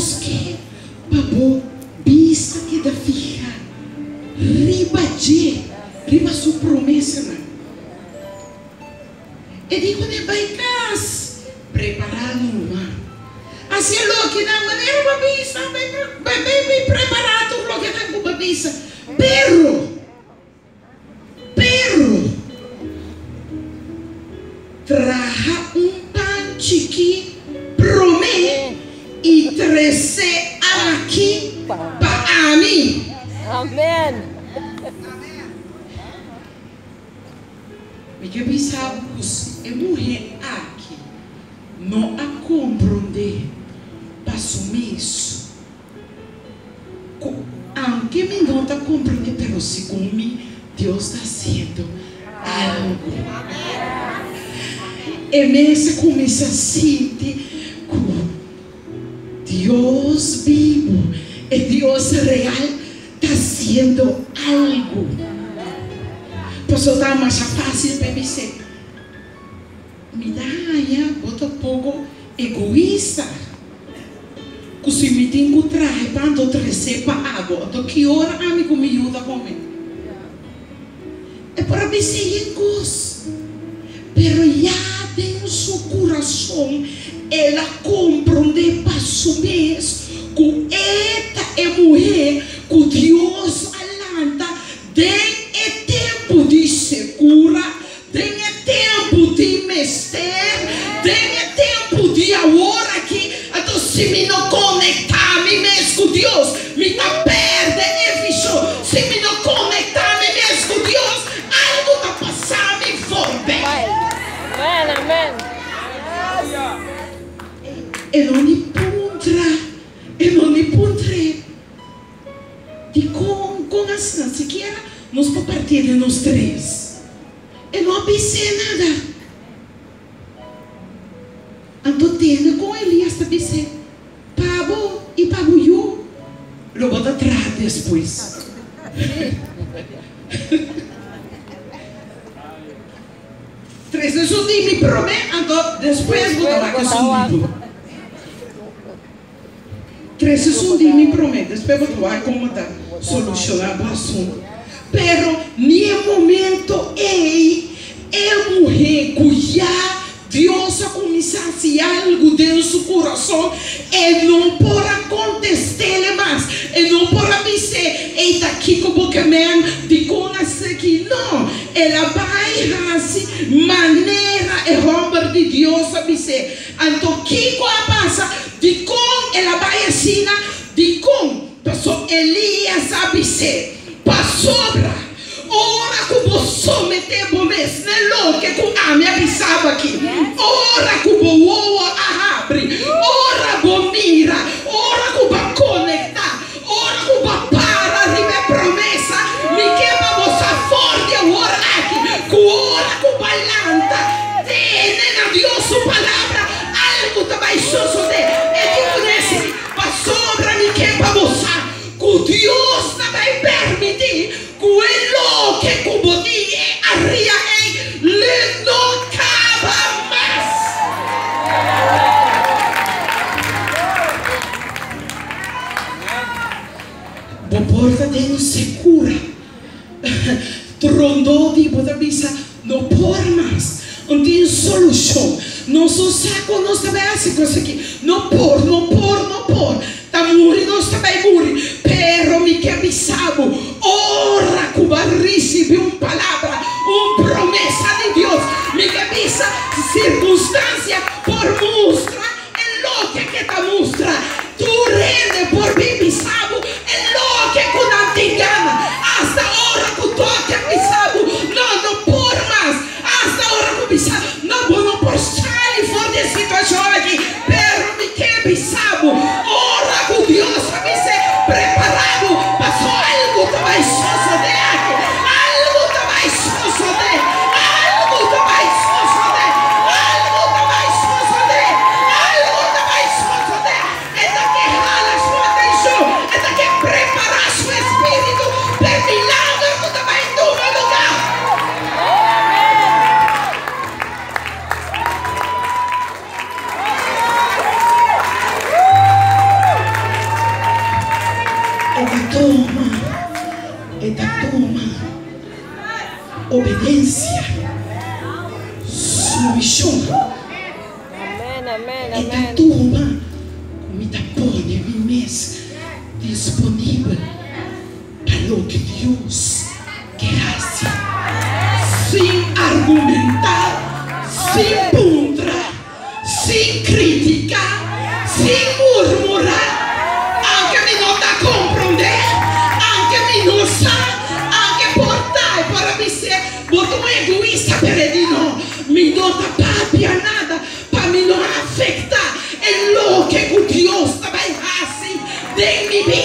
Dios ke pa bo bista keda fihá riba dje, riba su promesanan. E di ku ne bai kas, prepará numa. Hasi e loke nan manera bo a bisa, bai bai bai prepará tur loke nan ku bo a bisa. Pero, pero, traha un pan chikí promé i tres'é aki pa ami. Amen. Mi ke bisa bo ku si e muhé aki no a komprondé pa su mes ku aunke mi no ta komprondé pero segun mi Dios ta hasiendo algu. E mes a kuminsá sinti ku Dios bibu, e Dios real ta hasiendo algu. Pasobra ta masha fásil pa e bis'é, Mi ta haña bo ta poko egoista, ku si mi tin ku traha e pan to tres'é pa abo, anto ki ora ami ku mi yu ta kome? E por a bis'é yen kos, pero ya den su kurason el a komprondé pa su mes ku e ta e muhé ku Dios a lanta den e tempu di sekura, den e tempu di mester, den e tempu di awor aki. Anto si mi no konektá mi mes ku Dios, mi ta pèrdè e vishon. Si mi no konektá mi mes ku Dios, algu ta pasá mi voorbij. Amen, amen. E no ni puntra, e no ni puntr'é. Dikon kon asina sikiera nos por partié den nos tres? E no a bis'é nada. Anto tende kon Elias ta bis'é, Pa bo i pa bo yu lo bo ta traha despues. Trese esun di mi promé, anto despues bo ta wak esun di bo. Trese esun di mi promé, despues bo ta wak kon bo ta solushoná bo asuntu. Pero ni e momento ei e muhé ku ya Dios a kuminsá hasi algu den su kurason, e no por a kontest'é mas, e no por a bis'é, Ei ta kiko bo ke men, dikon aseki? No, el a bai hasi manera e hòmber di Dios a bis'é. Anto kiko a pasa? Dikon el a bai asina? Dikon? Paso Elias a bis'é, Pasobra ora ku bo someté bo mes n'e loke ku ami a bisa bo aki, ora ku bo wowo a habri, ora bo mira, ora ku bo a konektá, ora ku bo a para riba e promesa, mi ke pa bo sa for di awor aki ku ora ku bo a lanta tene na Dios su palabra, algu ta bai sosodé. E di ku nesi, Pasobra mi ke pa bo sa ku Dios ta bai permití ku e loke ku bo tin e aria ei le no kaba mas. Bo por ta den sekura. Trondó di bo ta bisa, No por mas. No tin solushon. Nos no sa kon nos ta bai hasi kos aki. No por, no por, no por. Ta muri nos ta bai muri. Pero mi ke bisa bo, ora ku bo a risibí un palabra, un promesa di Dios, mi ke bisa, sirkunstansia por mustra e loke ke ta mustra. Tur hende por bin bisa bo e loke ku nan tin gana. Asta ora ku dòkter bisa bo, No, no por mas. Asta ora ku bisa, No, bo no por sali for di e situashon aki. Pero mi ke bisa bo, ora ku Dios a bis'é, Prepará bo, paso algu ta bai sosodé aki. Algu ta bai sosodé. Algu ta bai sosodé. Algu ta bai sosodé. Algu ta bai sosodé. E ta ke hala su atenshon. E ta ke prepará su espíritu pa e milager ku ta bai tuma lugá. Obedensia. Sumishon. Amen, amen, E ta amen. tuma ku mi ta pone mi mes disponibel pa loke Dios ke hasi. Sin argumentá, sin puntra, sin kritiká, sin murmurá, aunke mi no ta komprondé, aunke mi no sa, aunke por ta e por a bis'é, Bo ta un egoista, pero e di no, mi no ta papia nada pa mi no afektá e loke ku Dios ta bai hasi den mi bida.